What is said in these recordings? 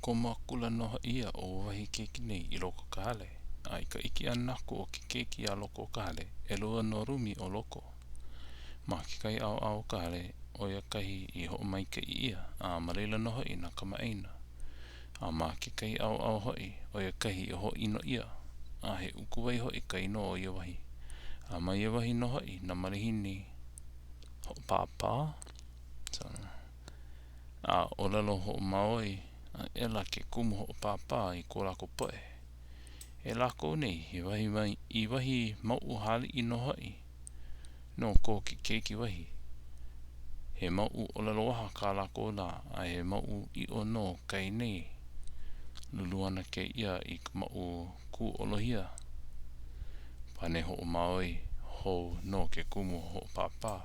Komo akula nō hoʻi ia ʻo ua wahi keiki nei i loko o ka hale, a i ka ʻike ʻana aku o ke keiki iā loko o ka hale, ʻelua nō rumi o loko. Ma kekahi ʻaoʻao o ka hale, ʻo ia kahi i hoʻomaikaʻi ʻia, a ma laila nō hoʻi nā kamaʻāina. A ma kekahi ʻaoʻao hoʻi, ʻo ia kahi i hōʻino ʻia, a he uku wai hoʻi ka inoa o ia wahi. A ma ia wahi nō hoʻi nā malihini hoʻopāpā, a ʻōlelo hoʻomaoi aʻela ke kumu hoʻopāpā i ko lākou poʻe. E lākou nei, i wahi, i wahi mauʻu hāliʻi nō hoʻi no ko ke keiki wahi. He mauʻu ʻōlelo waha kā lākou lā, a he mauʻu ʻiʻo nō kai nei. Lulu ana kēia i ka mauʻu kūʻolohia. Pane hoʻomaoi hou nō ke kumu hoʻopāpā.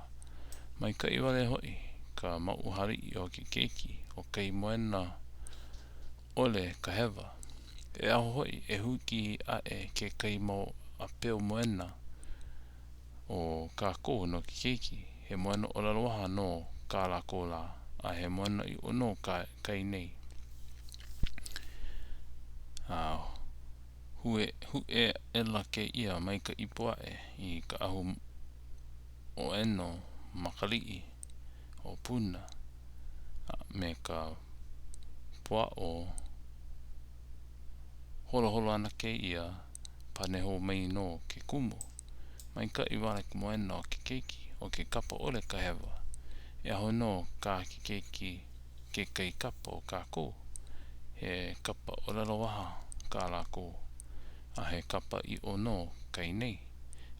Maikaʻi wale hoʻi ka mauʻu hāliʻi o ke keiki, ʻo kahi moena ʻole ka hewa. E aho hoʻi e huki aʻe kekahi mau ʻāpeu moena o kākou no ke keiki, he moena ʻōlelo waha nō kā lākou lā, a he moena ʻiʻo nō kai nei. A huʻe aʻela kēia mai ka ipu aʻe i ka ʻahu ʻoeno makaliʻi o Puna a me ka puaʻo holoholo ana kēia pane hou mai nō ke kumu. Maikaʻi wale ka moena o ke keiki, ʻo ke kapa ʻole ka hewa. E aho nō kā ke keiki kekahi kapa o kākou. He kapa ʻōlelo waha kā lākou, a he kapa ʻiʻo nō kai nei.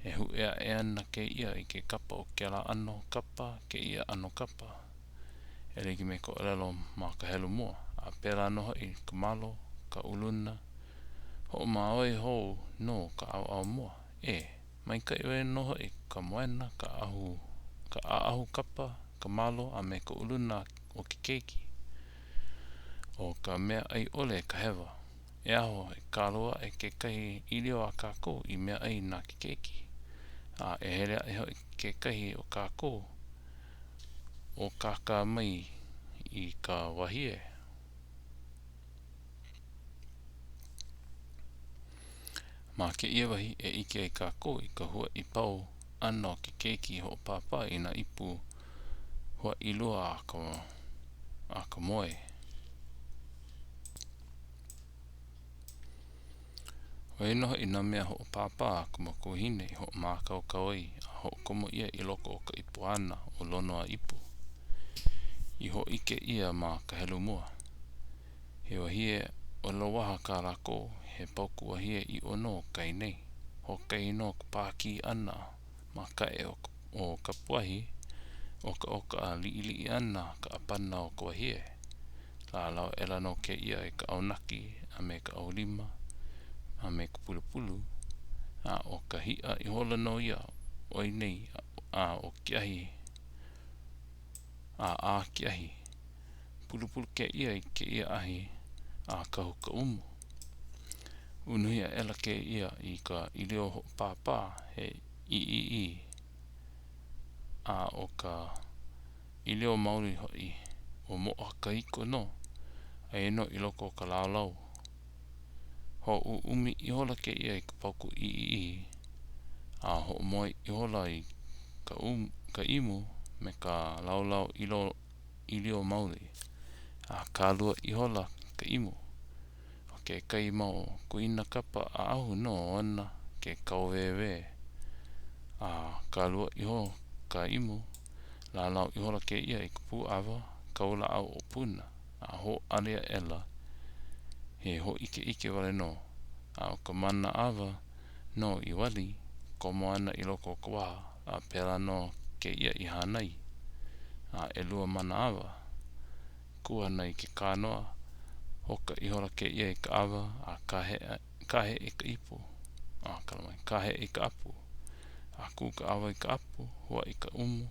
E huʻe aʻe ana kēia i ke kapa o kēlā ʻano kapa kēia ʻano kapa, e like me ka ʻōlelo ma ka helu mua, a pēlā nō hoʻi ka malo, ka uluna. Hoʻomaoi hou nō ka ʻaoʻao mua. E, maikaʻi wale nō hoʻi ka moena, ka ʻahu, ka ʻaʻahu kapa, ka malo, a me ka uluna o ke keiki. ʻO ka mea ʻai ʻole ka hewa. E aho e kālō aʻe kekahi ʻīlio a kākou i meaʻai na ke keiki, a e hele aʻe hoʻi kekahi o kākou o kākā mai i ka wahie. Ma kēia wahi e ʻike ai kākou i ka huaʻi pau ʻana o ke keiki hoʻopāpā i nā ipu huaʻilua a ka, a ka moe. ʻO ia nō hoʻi nā mea hoʻopāpā a ka makuahine i hoʻomākaukau ai a hoʻokomo ʻia i loko o ka ipu āna ʻo Lonoaipu, i hōʻike ʻia ma ka helu mua. He wahie ʻōlelo waha kā lākou, he paukū wahie ʻiʻo nō kai nei. Hoʻokahi nō ka pākī ʻana ma kaʻe o kapuahi, okaoka a liʻiliʻi ana ka ʻāpana o ka wahie. Lālau aʻela nō kēia i ka ʻaunaki a me ka ʻaulima a me ka pulupulu, a ʻo ka hiʻa ihola nō ia ʻoi nei a ʻo ke ahi a ʻā ke ahi. Pulupulu kēia i kēia ahi a kahu ka umu. Unuhi aʻela kēia i ka ʻīlio hoʻopāpā he ʻīʻīʻī, a ʻo ka ʻīlio maoli hoʻi, ʻo Moʻohakahiko nō, aia nō i loko o ka laulau. Hōʻuʻumi ihola kēia i ka paukū ʻīʻīʻī, a hoʻomoe ihola i ka, um, ka imu me ka laulau ʻīlio maoli, a kālua ihola ka imu. ʻO kekahi mau kuʻina kapa ʻaʻahu nō ona ke kauwēwē, a kālua iho ka imu, lālau ihola kēia i ka pū ʻawa kau lāʻau o Puna, a hōʻale aʻela he hōʻikeʻike wale nō, a ʻo ka mana ʻawa nō i wali, komo ana i loko o ka waha, a pēlā nō kēia i hānai, a ʻelua mana ʻawa. Kū ana i ke kānoa, hoka ihola kēia i ka ʻawa a kahe, kahe i ka ipu, a kala mai, kahe i ka ʻapu. A kū ka ʻawa i ka ʻapu, huaʻi ka umu.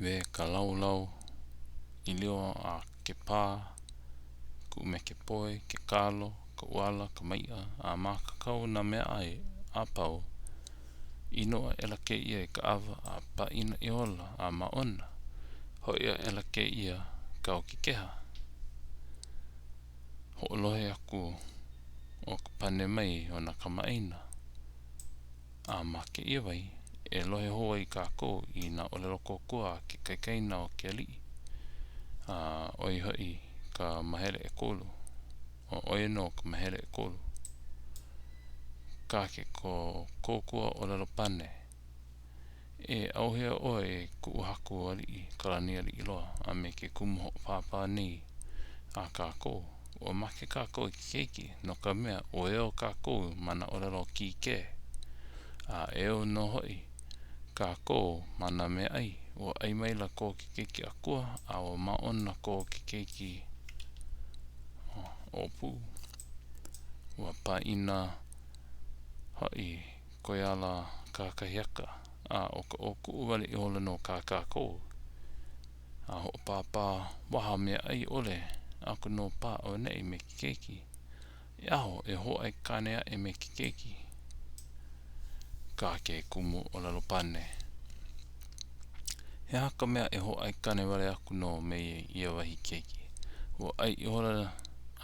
Wē ka laulau ʻīlio a ke pā, kuʻumeke poi, ke kalo, ka ʻuala, ka maiʻa, a mākaukau nā meaʻai a pau. Inu aʻela kēia i ka ʻawa a pāʻina ihola a māʻona. Hoʻi aʻela kēia. kau ke keha. Hoʻolohe aku ʻo ka pane mai o nā kamaʻāina. A ma kēia wahi, e lohe hou ai kākou i nā ʻōlelo kōkua a ke kaikaina o ke aliʻi, a ʻo ia hoʻi ka mahele ʻekolu. ʻO ia nō ka mahele ʻekolu. Kā ke kōkua ʻōlelo pane. E ʻauhea ʻoe e kuʻu haku aliʻi Kalanialiʻiloa a me ke kumu hoʻopāpā nei a kākou. Ua make kākou i ke keiki, no ka mea, ua eo kākou ma nā ʻōlelo kīkē. A eo nō hoʻi kākou ma nā meaʻai. Ua ʻai maila ko ke keiki akua, a ua māʻona ko ke keiki ʻōpū. Ua pāʻina hoʻi ko ia ala kakahiaka, a ʻo ka ʻōkuʻu wale ihola nō kā kākou. A hoʻopāpā waha meaʻai ʻole aku nō paha auaneʻi me ke keiki. E aho e hōʻaikāne aʻe me ke keiki. Kā ke kumu ʻōlelo pane. He aha ka mea e hōʻaikāne wale aku nō me ia wahi keiki? Ua ʻai ihola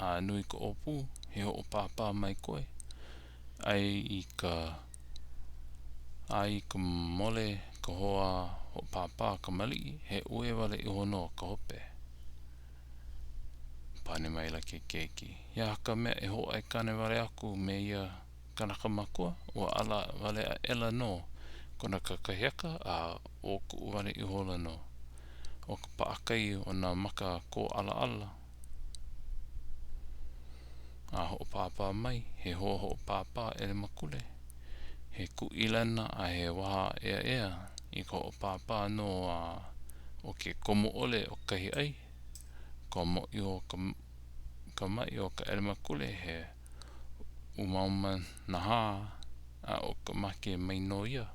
a nui ka ʻōpū, he hoʻopāpā mai koe. ʻAi i ka ʻai i ka mole ka hoa hoʻopāpā kamaliʻi, he uē wale iho nō ka hope. Pane maila ke keiki, He aha ka mea e hōʻaikāne wale aku me ia kanaka makua? Ua ala wale aʻela nō kona kakahiaka a ʻōkuʻu wale ihola nō. ʻO ka paʻakai o nā maka kōʻalaʻala. A hoʻopāpā mai, he hoa hoʻopāpā ʻelemakule, he kuʻilena a he waha ʻeaʻea i ka hoʻopāpā nō a ʻo ke komo ʻole o kahi ʻai, komo iho ka maʻi o ka ʻelemakule he umauma nahā a ʻo ka make mai nō ia.